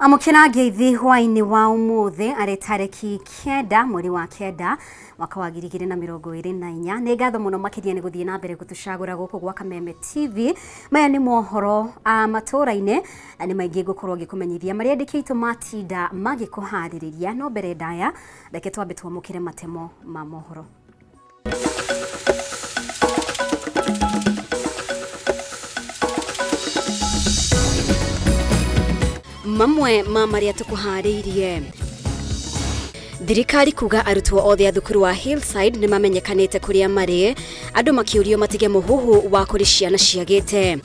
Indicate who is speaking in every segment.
Speaker 1: Amũkĩra ngeithi hwaĩ-inĩ wa ũmũthĩ arĩ tarĩki 9 mweri wa 9 mwaka wa 2024. Nĩ ngatho mũno makĩria nĩ gũthiĩ na mbere gũtũcagũra gũkũ gwa Kameme TV. Maya nĩ mohoro matũũra-inĩ na nĩ maingĩ ngũkorwo ngĩkũmenyithia marĩa andĩki aitũ matinda magĩkũharĩrĩria. No mbere ndaya, reke twambe twamũkĩre matemo ma mohoro. Mamwe ma marĩa tũkũharĩirie: thirikari kuga arutwo othe a thukuru wa Hillside nĩ mamenyekanĩte kũrĩa marĩ, andũ makĩũrio matige mũhuhu wa kũrĩ ciana ciagĩte.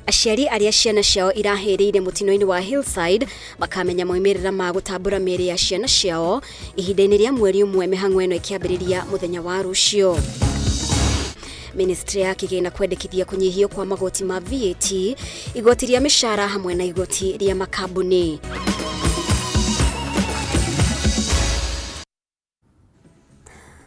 Speaker 1: Aciari arĩa ciana ciao irahĩrĩire mũtino-inĩ wa Hillside makamenya moimĩrĩra ma gũtambũra mĩĩrĩ ya ciana ciao ihinda-inĩ rĩa mweri ũmwe, mĩhang'o ĩno ĩkĩambĩrĩria mũthenya wa rũciũ. Ministry ya kĩgĩna kwendekithia kũnyihio kwa magoti ma VAT, igoti rĩa mĩcara hamwe na igoti rĩa makambuni.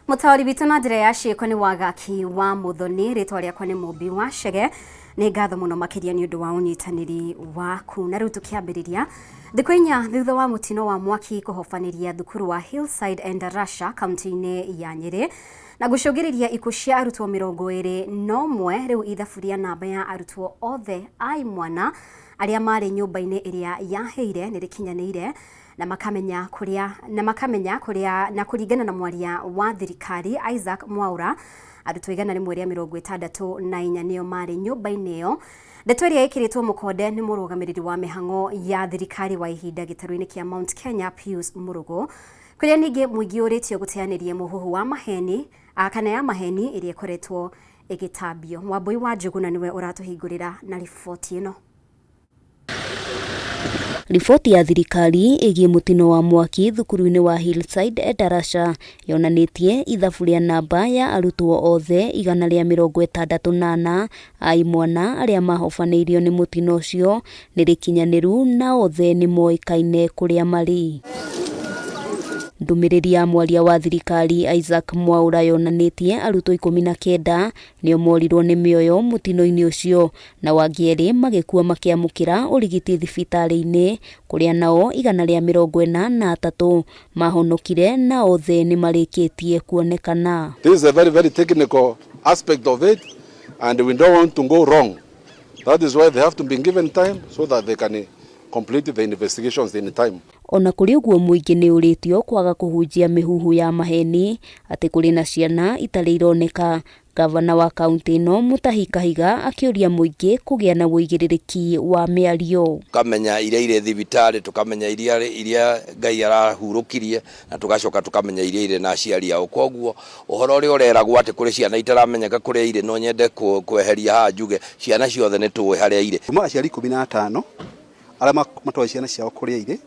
Speaker 1: Mũtaũri witũ na njĩra ya ciĩko nĩ Wagaki wa Mũthoni, rĩtwa rĩakwa nĩ Mũmbi wa Chege. Nĩ ngatho mũno makĩria nĩ ũndũ wa ũnyitanĩri waku. Na rĩu tũkĩambĩrĩria, thikũ 4 thutha wa mũtino wa mwaki kũhobanĩria thukuru wa Hillside Endarasha kaunti-inĩ ya Nyĩrĩ na gũcũngĩrĩria ikuũ cia arutwo 21, rĩu ithabu rĩa namba ya arutwo othe a imwana arĩa marĩ nyũmba-inĩ ĩrĩa yahĩire nĩ rĩkinyanĩire na makamenya kũrĩa na makamenya kũrĩa. Na kũringana na mwaria wa thirikari Isaac Mwaura, arutwo 164 nĩo marĩ nyũmba-inĩ ĩyo. Ndeto ĩrĩa ĩkĩrĩtwo mũkonde nĩ mũrũgamĩrĩri wa mĩhang'o ya thirikari wa ihinda gĩtarũ-inĩ kĩa Mount Kenya Pius Mũrũgũ, kũrĩa ningĩ mũingĩ ũrĩtio gũteanĩria mũhuhu wa maheni kana ya maheni ĩrĩa ĩkoretwo ĩgĩtambio. Wambui wa Njũgũna nĩwe ũratũhingũrĩra na riboti ĩno.
Speaker 2: Riboti ya thirikari ĩgiĩ mũtino wa mwaki thukuru-inĩ wa Hillside Endarasha yonanĩtie ithabu rĩa namba ya arutwo othe 164 a imwana arĩa mahobanĩirio nĩ mũtino ũcio nĩ rĩkinyanĩru na othe nĩ moĩkaine kũrĩa marĩ. Ndũmĩrĩri ya mwaria wa thirikari Isaac Mwaura yonanĩtie arutwo 19 nĩo morirwo nĩ mĩoyo mũtino-inĩ ũcio, nao angĩ erĩ magĩkua makĩamũkĩra ũrigiti thibitarĩ-inĩ, kũrĩa nao 143 mahonokire na othe nĩ marĩkĩtie kuonekana.
Speaker 3: This is a very, very technical aspect of it, and we don't want to go wrong. That is why they have to be given time so that they can complete the investigations in time.
Speaker 2: Ona kũrĩ ũguo, mũingĩ nĩ ũrĩtio kwaga kũhunjia mĩhuhu ya maheni atĩ kũrĩ na ciana itarĩ ironeka. Gavana wa kaunti ĩno Mutahi Kahiga akĩũria mũingĩ kũgĩa na ũigĩrĩrĩki wa mĩario.
Speaker 4: Tukamenya iria irĩ thibitarĩ, tukamenya iria Ngai arahurũkirie, na tugacoka tukamenya iria irĩ na aciari ao. Koguo ũhoro ũrĩa ũreragwo atĩ kũrĩ ciana itaramenyeka kũrĩa irĩ, no nyende kweheria haha njuge ciana ciothe nĩ tũĩ harĩa irĩ.
Speaker 5: Kuma aciari 15 arĩa matoĩ ciana ciao kũrĩa irĩ,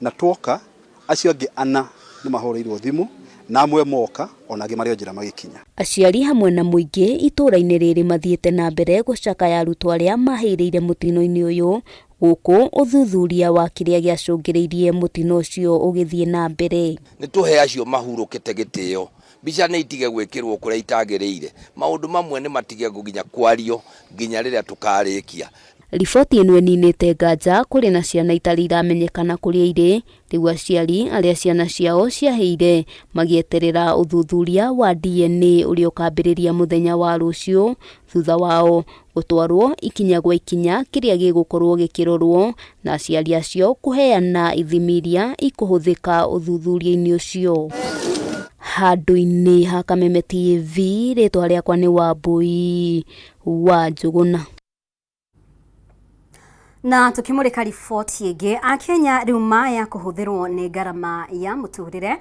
Speaker 5: na twoka acio angĩ ana nĩ mahũrĩirwo thimũ na amwe moka, ona angĩ marĩ o njĩra magĩkinya.
Speaker 2: Aciari hamwe na mũingĩ itũũra-inĩ rĩrĩ mathiĩte na mbere gũcakaya arutwo arĩa mahĩrĩire mũtino-inĩ ũyũ, gũkũ ũthuthuria wa kĩrĩa gĩacũngĩrĩirie mũtino ũcio ũgĩthiĩ na mbere.
Speaker 4: Nĩ tũhe acio mahurũkĩte gĩtĩo. Mbica nĩ itige gwĩkĩrwo kũrĩa itagĩrĩire. Maũndũ mamwe nĩ matige nginya kwario nginya rĩrĩa tũkarĩkia.
Speaker 2: Riboti ĩno ĩninĩte nganja kũrĩ na ciana itarĩ iramenyekana kũrĩa irĩ. Rĩu aciari arĩa ciana ciao ciahĩire magĩeterera ũthuthuria wa DNA ũrĩa ũkambĩrĩria mũthenya wa rũciũ, thutha wao gũtwarwo ikinya gwa ikinya kĩrĩa gĩgũkorwo gĩkĩrorwo na aciari acio kũheana ithimi iria ikũhũthĩka ũthuthuria-inĩ ũcio. Handũ-inĩ ha Kameme TV, rĩtwa rĩakwa nĩ Wambui wa Njũgũna.
Speaker 1: Na tukimurika riboti ĩngĩ, Akenya rĩu maya kũhũthĩrwo nĩ ngarama ya mũtũrĩre,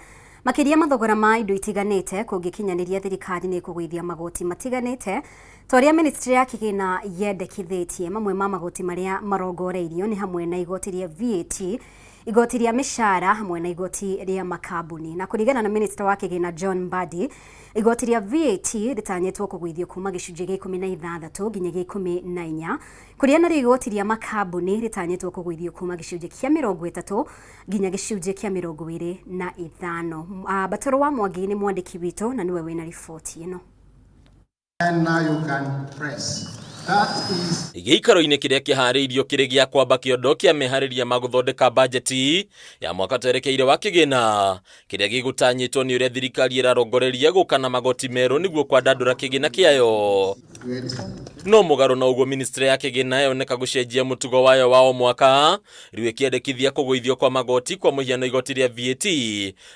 Speaker 1: makĩria mathogora ma indo itiganĩte, kũngĩkinyanĩria thirikari nĩ ĩkũgũithia magoti matiganĩte ta ũrĩa ministry ya kĩgĩna yendekithĩtie. Mamwe ma magoti marĩa marongoreirio nĩ hamwe na igoti rĩa VAT, igoti rĩa mĩcara hamwe na igoti rĩa makambuni. Na kũringana na minister wa kĩgĩna John Mbadi, igoti rĩa VAT rĩtanyĩtwo kũgũithio kuma gĩcunjĩ gĩa 16 nginya gĩa 14, kũrĩa narĩo igoti rĩa makambuni rĩtanyĩtwo kũgũithio kuma gĩcunjĩ kĩa 30 nginya gĩcunjĩ kĩa 25. Batũrũ wa Mwangi nĩ mwandĩki witũ na nĩwe wĩna riboti ĩno.
Speaker 6: And now you can press. Gĩikaro-inĩ kĩrĩa kĩharĩirio kĩrĩ gĩa kwamba kĩondo kĩa meharĩria ma gũthondeka bajeti ya mwaka twerekeire wa kĩgĩna kĩrĩa gĩgũtanyĩtwo nĩ ũrĩa thirikari ĩrarongoreria gũka na magoti merũ nĩguo kwandandũra kĩgĩna kĩayo. No mũgarũ na ũguo, ministry ya kĩgĩna yoneka gũcenjia mũtugo wayo wa o mwaka, rĩu ĩkĩendekithia kũgũithio kwa magoti, kwa mũhiano igoti rĩa VAT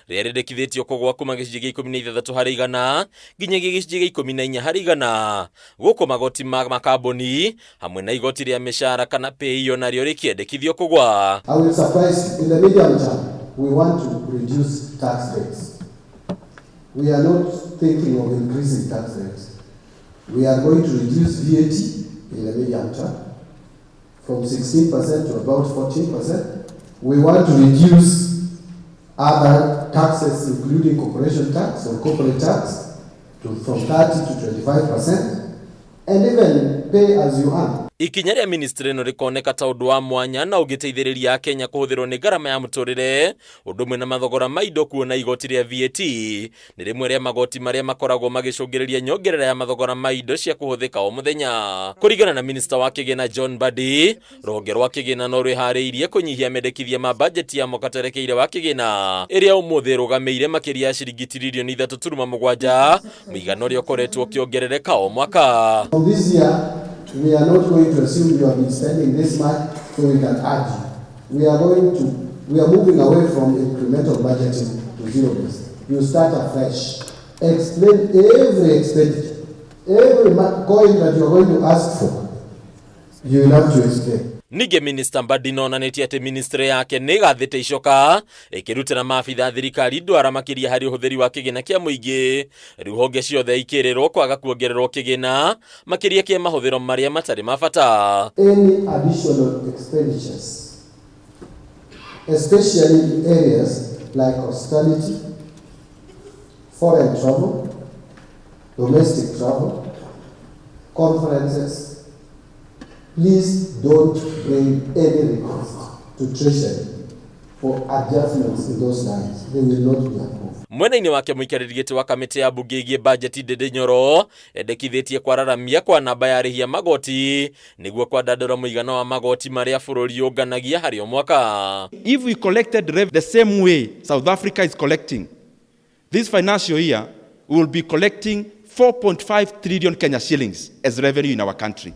Speaker 6: rĩrĩa rĩendekithĩtio kũgwa kuma gĩcunjĩ gĩa 16 harĩ igana nginyagia gĩcunjĩ gĩa 14 harĩ igana, gũkũ magoti ma makambuni hamwe na igoti rĩa mĩcara kana PAYE onarĩo rĩkĩendekithio kũgwa.
Speaker 7: I will surprise you. In the medium term, we want to reduce tax rates. We are not thinking of increasing tax rates. We are going to reduce VAT in the medium term from 16% to about 14%. We want to reduce other taxes, including corporation tax or corporate tax, from 30 to 25%, and even pay as you earn.
Speaker 6: Ikinya rĩa ministry ĩno rĩkoneka ta ũndũ wa mwanya na ũngĩteithĩrĩria Akenya kũhũthĩrwo nĩ ngarama ya mũtũrĩre ũndũ ũmwe na mathogora ma indo, kuona igoti rĩa VAT nĩ rĩmwe rĩa magoti marĩa makoragwo magĩcũngĩrĩria nyongerera ya mathogora ma indo cia kũhũthĩka o mũthenya. Kũringana na minista wa kĩgĩna John Mbadi, rũhonge rwa kĩgĩna no rwĩharĩirie kũnyihia mendekithia ma bajeti ya mwaka twerekeire wa kĩgĩna ĩrĩa ũmũthĩ ĩrũgamĩire makĩria ya ciringi tiririoni 3.7, mũigana ũrĩa ũkoretwo ũkĩongerereka o mwaka.
Speaker 7: From this year, we are not going to assume you have been spending this much, so we can add you. We are moving away from incremental budgeting to zero based. You start afresh. Explain every expenditure, every coin that you are going to ask for, you will have to explain.
Speaker 6: Ningĩ minista Mbadi nonanĩtie atĩ ministry yake nĩ ĩgathĩte icoka ĩkĩrutĩra maabitha thirikari ndwara makĩria harĩ ũhũthĩri wa kĩgĩna kĩa mũingĩ, rĩu honge ciothe ikĩrĩrwo kwaga kuongererwo kĩgĩna makĩria kĩa mahũthĩro marĩa matarĩ ma bata.
Speaker 7: Any additional expenditures, especially in areas like hospitality, foreign travel, domestic travel, conferences, please don't bring any request to Treasury for adjustments in those lines. They will not be approved.
Speaker 6: Mwena-inĩ wake, mũikarĩri gĩtĩ wa kamĩtĩ ya mbunge ĩgiĩ bajeti Ndindi Nyoro endekithĩtie kwararamia kwa namba ya arĩhi a magoti nĩguo kwandandũra mũigana wa magoti marĩa bũrũri ũnganagia harĩ o mwaka.
Speaker 8: If we collected revenue the same way South Africa is collecting, this financial year, we will be collecting 4.5 trillion Kenya shillings as revenue in our country.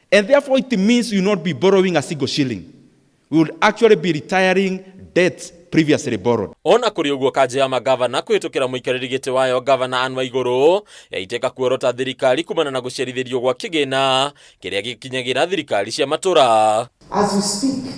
Speaker 8: And therefore, it means we will not be borrowing a single shilling. We will actually be retiring debts previously borrowed.
Speaker 6: Ona kũrĩ ũguo, kanjũ ya magavana kũhĩtũkĩra mũikarĩri gĩtĩ wayo gavana Anne Waigũrũ yaitĩka kuorota thirikari kumana na gũcerithĩrio gwa kĩgĩna kĩrĩa gĩkinyagĩra thirikari cia matũra.
Speaker 9: As we speak,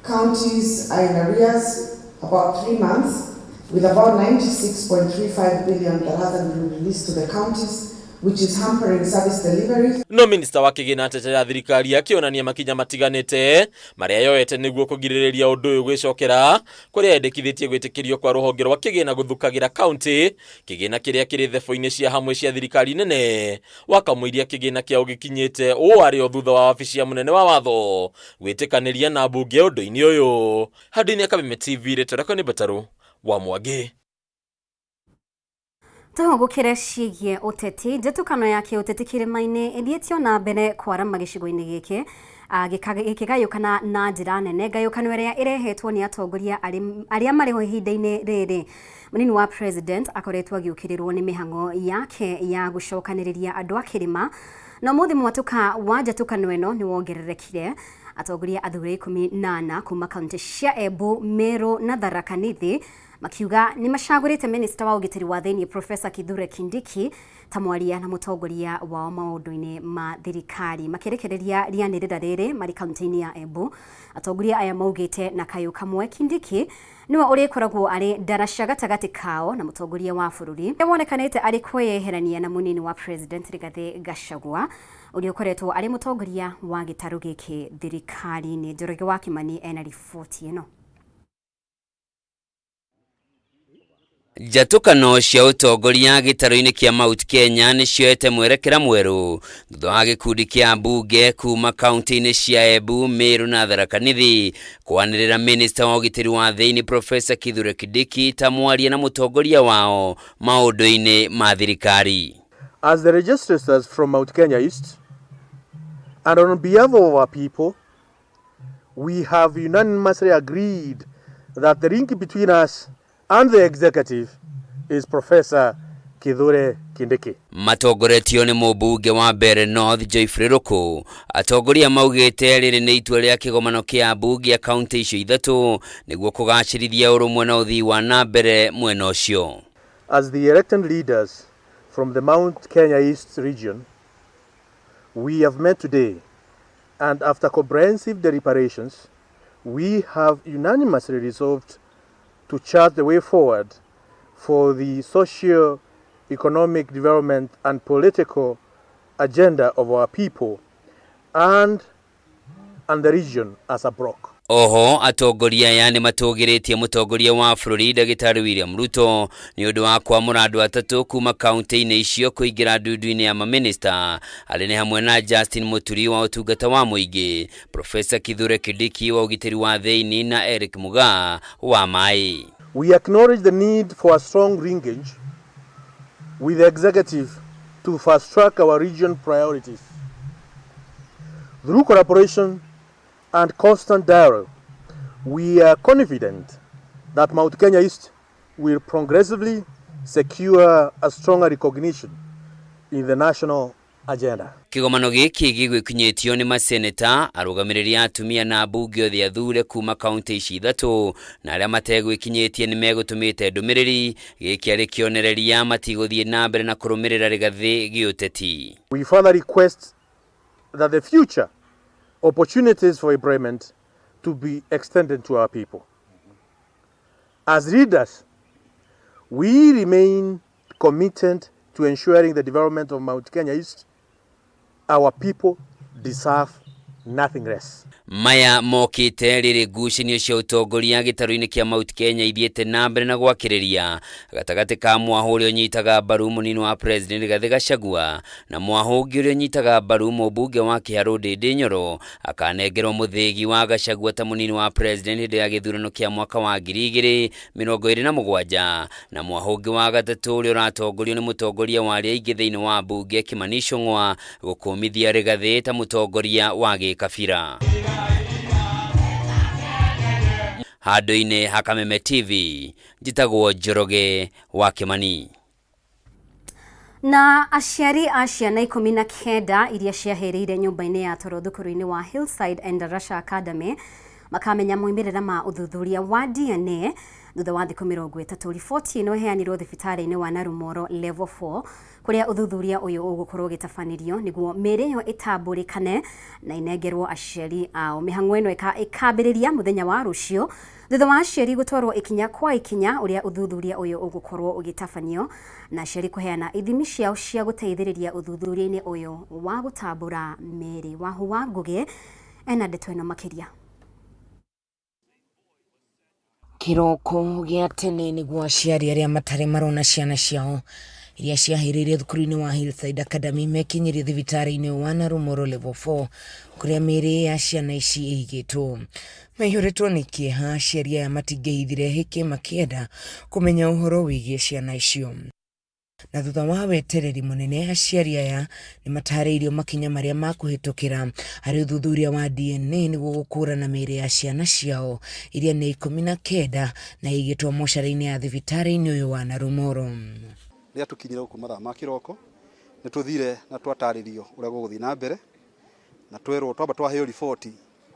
Speaker 9: counties are in arrears about 3 months, with about 96.35 billion that hasn't been released to the counties, which is hampering service delivery.
Speaker 6: No minista wa kĩgĩna atetera thirikari akĩonania makinya matiganĩte marĩa yoete nĩguo kũgirĩrĩria ũndũ ũyũ gwĩcokera, kũrĩa endekithĩtie gwĩtĩkĩrio kwa rũhonge rwa kĩgĩna gũthukagĩra kaunti kĩgĩna kĩrĩa kĩrĩ thebũ-inĩ cia hamwe cia thirikari nene wakamũiria kĩgĩna kĩao gĩkinyĩte ũũ arĩ o thutha wa wabici ya mũnene wa watho gwĩtĩkanĩria na mbunge ũndũ-inĩ ũyũ. Handũ-inĩ ya Kameme TV, rĩtwa rĩakwa nĩ Mbataru wa Mwangi.
Speaker 1: Tũhũgũkĩre ciĩgiĩ ũteti. Njĩtũkano ya kĩũteti kĩrĩma-inĩ ĩthiĩtio na mbere kwarama gĩcigo-inĩ gĩkĩ gĩkĩgayũkana na njĩra nene, ngayũkano ĩrĩa ĩrehetwo nĩ atongoria arĩa marĩ ho ihinda-inĩ rĩrĩ. Mũnini wa president akoretwo agĩũkĩrĩrwo nĩ mĩhang'o yake ya gũcokanĩrĩria andũ a kĩrĩma, na ũmũthĩ mwatũka wa njatũkano ĩno nĩ wongererekire. Atongoria athure 14 kuma kaunti cia Embu, Meru na Tharaka Nithi makiuga nĩ macagũrĩte minista wa ũgitĩri wa thĩinĩ Professor Kithure Kindiki ta mwaria na mũtongoria wao maũndũ-inĩ ma thirikari. Makĩrekereria rĩanĩrĩra rĩrĩ marĩ kaunti-inĩ ya Embu, atongoria aya maugĩte na kayũ kamwe Kindiki nĩwe ũrĩkoragwo arĩ ndaraca gatagatĩ kao na mũtongoria wa bũrũri, wonekanĩte arĩ kwĩyeherania na mũnini wa president Rigathĩ Gachagua, ũrĩa ũkoretwo arĩ mũtongoria wa gĩtarũ gĩkĩ thirikari-inĩ. Njoroge wa Kimani ena riboti ĩno.
Speaker 10: Njatũkano cia ũtongoria gĩtarũ-inĩ kĩa Mount Kenya nĩ cioete mwerekera mwerũ thutha wa gĩkundi kĩa ambunge kuma kaunti-inĩ cia Embu, Meru na Tharaka Nithi kwanĩrĩra minista wa ũgitĩri wa thĩinĩ Professor Kithure Kindiki ta mwaria na mũtongoria wao maũndũ-inĩ ma thirikari.
Speaker 11: As the legislators from Mount Kenya East, And on behalf of our people, we have unanimously agreed that the link between us and the executive is Professor Kithure Kindiki.
Speaker 10: Matongoretio nĩ mũmbunge wa Mbeere North Geoffrey Ruku, atongoria maugĩte rĩrĩ nĩ itua rĩa kĩgomano kĩa ambunge a kaunti icio ithatũ nĩguo kũgacĩrithia ũrũmwe na ũthii wa na mbere mwena ũcio.
Speaker 11: As the elected leaders from the Mount Kenya East region, we have met today and after comprehensive deliberations, we have unanimously resolved to chart the way forward for the socio-economic development and political agenda of our people and the region as a bloc.
Speaker 10: Oho atongoria aya nĩ matũgĩrĩtie mũtongoria wa bũrũri Ndagĩtarĩ William Ruto nĩ ũndũ wa kwamũra andũ atatũ kuma kaunti-inĩ icio kũingĩra ndundu-inĩ ya mamĩnĩsta arĩa nĩ hamwe na Justin Muturi wa ũtungata wa mũingĩ, Professor Kithure Kindiki wa ũgitĩri wa thĩinĩ na Eric Mugaa wa maĩ.
Speaker 11: We acknowledge the need for a strong linkage with the executive to fast track our region priorities. Through collaboration and constant dialogue, we are confident that Mount Kenya East will progressively secure a stronger recognition in the national agenda.
Speaker 10: Kĩgomano gĩkĩ gĩgwĩkinyĩtio nĩ maseneta, arũgamĩrĩri a atumia na ambunge othe athure kuma kaunti ici ithatũ, na arĩa mategwĩkinyĩtie nĩ megũtũmĩte ndũmĩrĩri. Gĩkĩ arĩ kĩonereria matigũthiĩ na mbere na kũrũmĩrĩra Rigathĩ gĩũteti.
Speaker 11: We further request that the future opportunities for employment to be extended to our people. As leaders, we remain committed to ensuring the development of Mount Kenya East. Our people deserve nothing less.
Speaker 10: Maya mokĩte rĩrĩ ngucanio cia ũtongoria gĩtarũ-inĩ kĩa Mount Kenya ithiĩte na mbere na gwakĩrĩria gatagatĩ ka mwahũ ũrĩa ũnyitaga mbaru mũnini wa President Rigathĩ Gachagua na mwahũ ũngĩ ũrĩa ũnyitaga mbaru mũmbunge wa Kĩharũ Ndĩndĩ Nyoro akanengerwo mũthĩgi wa Gachagua ta mũnini wa President hĩndĩ ya gĩthurano kĩa mwaka wa 2027 na mwahũ ũngĩ wa gatatũ ũrĩa ũratongorio nĩ mũtongoria wa arĩa aingĩ thĩinĩ wa mbunge Kimani Ichung'wa gũkũmithia Rigathĩ ta mũtongoria wa gĩkabira. Handũ-inĩ ha Kameme TV, njĩtagwo Njoroge wa Kimani.
Speaker 1: Na aciari a ciana 19 iria ciahĩrĩire nyũmba-inĩ ya toro thukuru-inĩ wa Hillside and Russia Academy makamenya moimĩrĩra ma ũthuthuria wa DNA thutha wa thikũ 30. Riboti ĩno ĩheanirwo thibitarĩ-inĩ wa Narumoro Level 4 kũrĩa ũthuthuria ũyũ ũgũkorwo ũgĩtabanĩrio nĩguo mĩĩrĩ ĩyo ĩtambũrĩkane na inengerwo aciari ao. Mĩhang'o ĩno ĩkambĩrĩria mũthenya wa rũciũ thutha wa aciari gũtwarwo ikinya kwa ikinya ũrĩa ũthuthuria ũyũ ũgũkorwo ũgĩtabanio na aciari kũheana ithimi ciao cia gũteithĩrĩria ũthuthuria-inĩ ũyũ wa gũtambũra mĩĩrĩ. Wahu wa Ngũgĩ ena ndeto ĩno makĩria.
Speaker 12: Kĩroko gĩa tene nĩguo aciari arĩa matarĩ marona ciana ciao iria ciahĩrĩire thukuru-inĩ wa Hillside Academy mekinyirie thibitarĩ-inĩ wa Narumoro Level 4 kũrĩa mĩĩrĩ ya ciana ici ĩigĩtwo. Maihũrĩtwo nĩ kĩeha, aciari aya matingĩhithire hĩkĩ makĩenda kũmenya ũhoro wĩgiĩ ciana icio. Na thutha wa wetereri mũnene, aciari aya nĩ matarĩirio makinya marĩa makũhĩtũkĩra harĩ ũthuthuria wa DNA nĩguo gũkũrana mĩĩrĩ ya ciana ciao iria nĩ 19 na ĩigĩtwo mocarĩ-inĩ ya thibitarĩ-inĩ ũyũ wa Narumoro.
Speaker 5: Rĩrĩa tũkinyire gũkũ mathaa ma kĩroko, nĩ tũthire na twatarĩrio ũrĩa gũgũthiĩ na mbere, na twerwo twamba twaheo riboti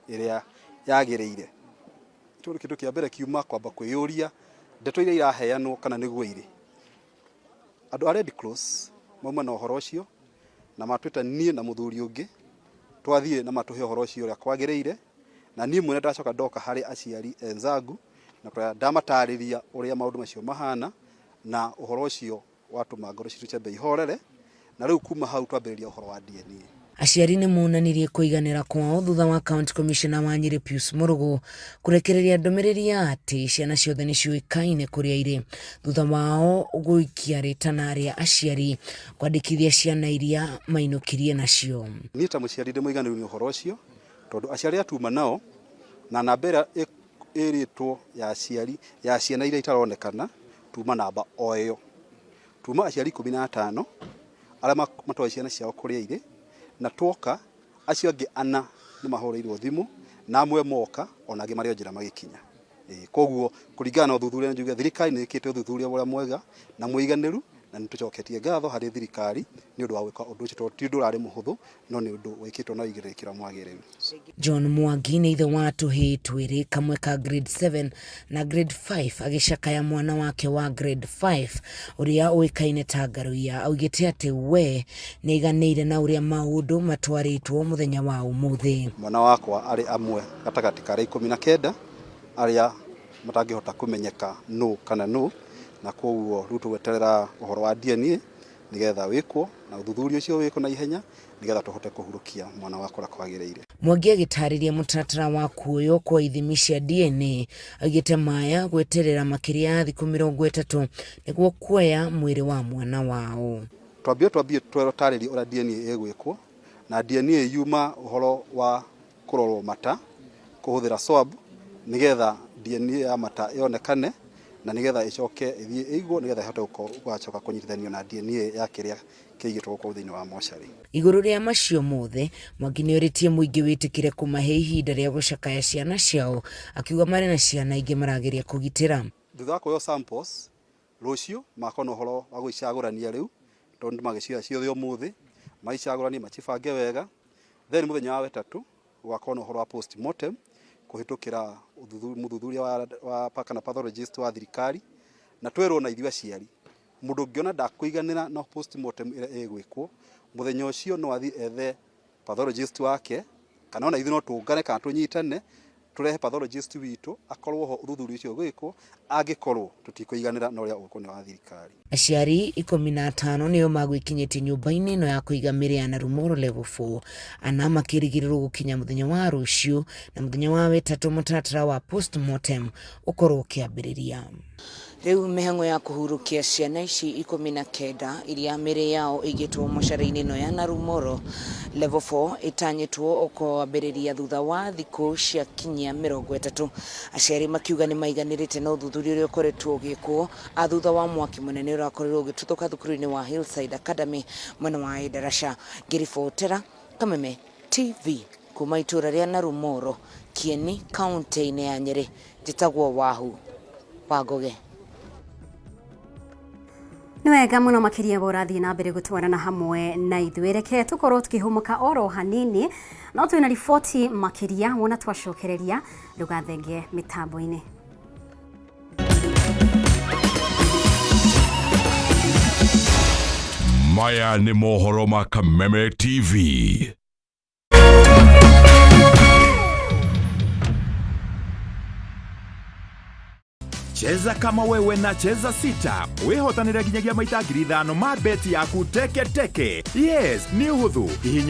Speaker 5: ĩrĩa yagĩrĩire. Kĩndũ kĩa mbere kiuma kwamba kwĩyũria ndeto iria iraheanwo kana nĩguo irĩ. Andũ a Red Cross mauma na ũhoro ũcio na matwĩta niĩ na mũthuri ũngĩ, twathiĩ na matũhe ũhoro ũcio ũrĩa kwagĩrĩire, na niĩ mwene ndacoka ndoka harĩ aciari enzangu na ndamatarĩria ũrĩa maũndũ macio mahana, na ũhoro ũcio watũma ngoro citũ ciambe ihorere, na rĩu kuma hau twambĩrĩria ũhoro wa DNA.
Speaker 12: Aciari nĩ monanirie kũiganĩra kwao thutha wa County Commissioner wa Nyĩrĩ Pius Mũrũgũ kũrekereria ndũmĩrĩri ya atĩ ciana ciothe nĩ ciũĩkaine kũrĩa irĩ thutha wao gũikia rĩtana rĩa aciari kwandĩkithia ciana iria mainũkirie nacio.
Speaker 5: Niĩ ta mũciari ndĩ mũiganĩru nĩ ũhoro ũcio, tondũ aciari atuma nao na namba ĩrĩa ĩrĩtwo ya aciari ya ciana iria itaronekana tuma namba o ĩyo. Tuma aciari 15 arĩa matoĩ ciana ciao kũrĩa irĩ, na twoka Acio angĩ ana nĩ mahũrĩirwo thimũ na amwe moka ona angĩ marĩ o njĩra magĩkinya. Koguo kũringana na ũthuthuria njuge thirikari nĩ ĩkĩte ũthuthuria ũrĩa mwega na mũiganĩru, na nĩ tũcoketie ngatho harĩ thirikari nĩ ũndũ wa gwĩka ũndũ ũcio, tondũ ti ũndũ ũrarĩ mũhũthũ, no nĩ ũndũ wĩkĩtwo na ũigĩrĩrĩki ũrĩa mwagĩrĩru.
Speaker 12: John Mwangi nĩ ithe wa tũhĩĩ twĩrĩ, kamwe ka grade 7 na grade 5, agĩcakaya mwana wake wa grade 5 ũrĩa ũĩkaine ta Ngaruiya. Augĩte atĩ we nĩaiganĩire na ũrĩa maũndũ matwarĩtwo mũthenya wa ũmũthĩ.
Speaker 5: Mwana wakwa arĩ amwe gatagatĩ ka arĩa 19 arĩa matangĩhota kũmenyeka nũ kana nũ, na koguo rĩu tũgweterera ũhoro wa DNA nĩgetha wĩkwo na ũthuthuria ũcio wĩkwo na ihenya nĩgetha tũhote kũhurũkia mwana wakwa ũrĩa kwagĩrĩire.
Speaker 12: Mwangi agĩtarĩria mũtaratara wa kuoywo kwa ithimi cia DNA augĩte maya gweterera makĩria ya thikũ 30 nĩguo kuoya mwĩrĩ wa mwana wao.
Speaker 5: Twambie tũtarĩrie ũrĩa DNA ĩgwĩkwo, na DNA yuma ũhoro wa kũrorwo mata kũhũthĩra swab nĩgetha DNA ya mata yonekane na nĩgetha ĩcoke ĩthiĩ ĩigwo nĩgetha ĩhote gũgacoka kũnyitithanio na DNA ya kĩrĩa kĩigĩtwo gũkũ thĩinĩ wa mocarĩ.
Speaker 12: Igũrũ rĩa macio mothe, Mwangi nĩorĩtie mũingĩ wĩtĩkĩre kũmahe ihinda rĩa gũcakaya ciana ciao, akiuga marĩ na ciana ingĩ marageria kũgitĩra.
Speaker 5: Thutha wa kuoywo samples rũciũ magakorwo na ũhoro wa gũicagũrania rĩu, tondũ nĩmagĩcioya ciothe ũmũthĩ, maicagũranie macibange wega, then mũthenya wa wetatũ gũgakorwo na ũhoro wa postmortem kũhĩtũkĩra mũthuthuria wa kana pathologist wa thirikari, na twerwo na ithuĩ aciari mũndũ ũngĩona ndakũiganĩra na postmortem ĩrĩa ĩgwĩkwo mũthenya ũcio no athiĩ ethe pathologist wake, kana ona ithuĩ no tũngane kana tũnyitane tũrehe pathologist witũ akorwo ho ũthuthuria ũcio ũgĩkwo, angĩkorwo tũtikũiganĩra na ũrĩa ũgwĩkwo nĩ wa thirikari.
Speaker 12: Aciari 15 nĩo magwĩkinyĩtie nyũmba-inĩ ĩno ya kũiga mĩrĩ ya Narumoro level 4, ana makĩrĩgĩrĩrwo gũkinya mũthenya wa rũciũ, na mũthenya wa wetatũ mũtaratara wa postmortem ũkorwo ũkĩambĩrĩria. Rĩu mĩhang'o ya kũhurũkia ciana ici 19 iria mĩrĩ yao ĩigĩtwo mocarĩ-inĩ ĩno ya Narumoro level 4 ĩtanyĩtwo kwambĩrĩria thutha wa thikũ cia kinyia 30. Aciari makiuga nĩ maiganĩrĩte na ũthuthuria ũrĩa ũkoretwo ũgĩkwo thutha wa mwaki mũnene ũrakorirwo ũgĩtuthũka thukuru-inĩ wa Hillside Academy mwena wa Endarasha. Ngĩribotera Kameme TV kuma itũra rĩa Narumoro, Kieni, kaunti-inĩ ya Nyeri, njĩtagwo Wahu Wangoge.
Speaker 1: Nĩ wega mũno makĩria ũrathiĩ na mbere gũtwarana hamwe na ithuĩ. Reke tũkorwo tũkĩhũmũka oro hanini, no twĩna riboti makĩria wona twacokereria, ndũgathenge mĩtambo-inĩ.
Speaker 13: Maya nĩ mohoro ma Kameme TV.
Speaker 14: Cheza kama wewe na Cheza 6 wihotanire nginyagia maita 5,000 ma beti yaku teke teke. Yes, nĩ ũhũthũ. Hihinya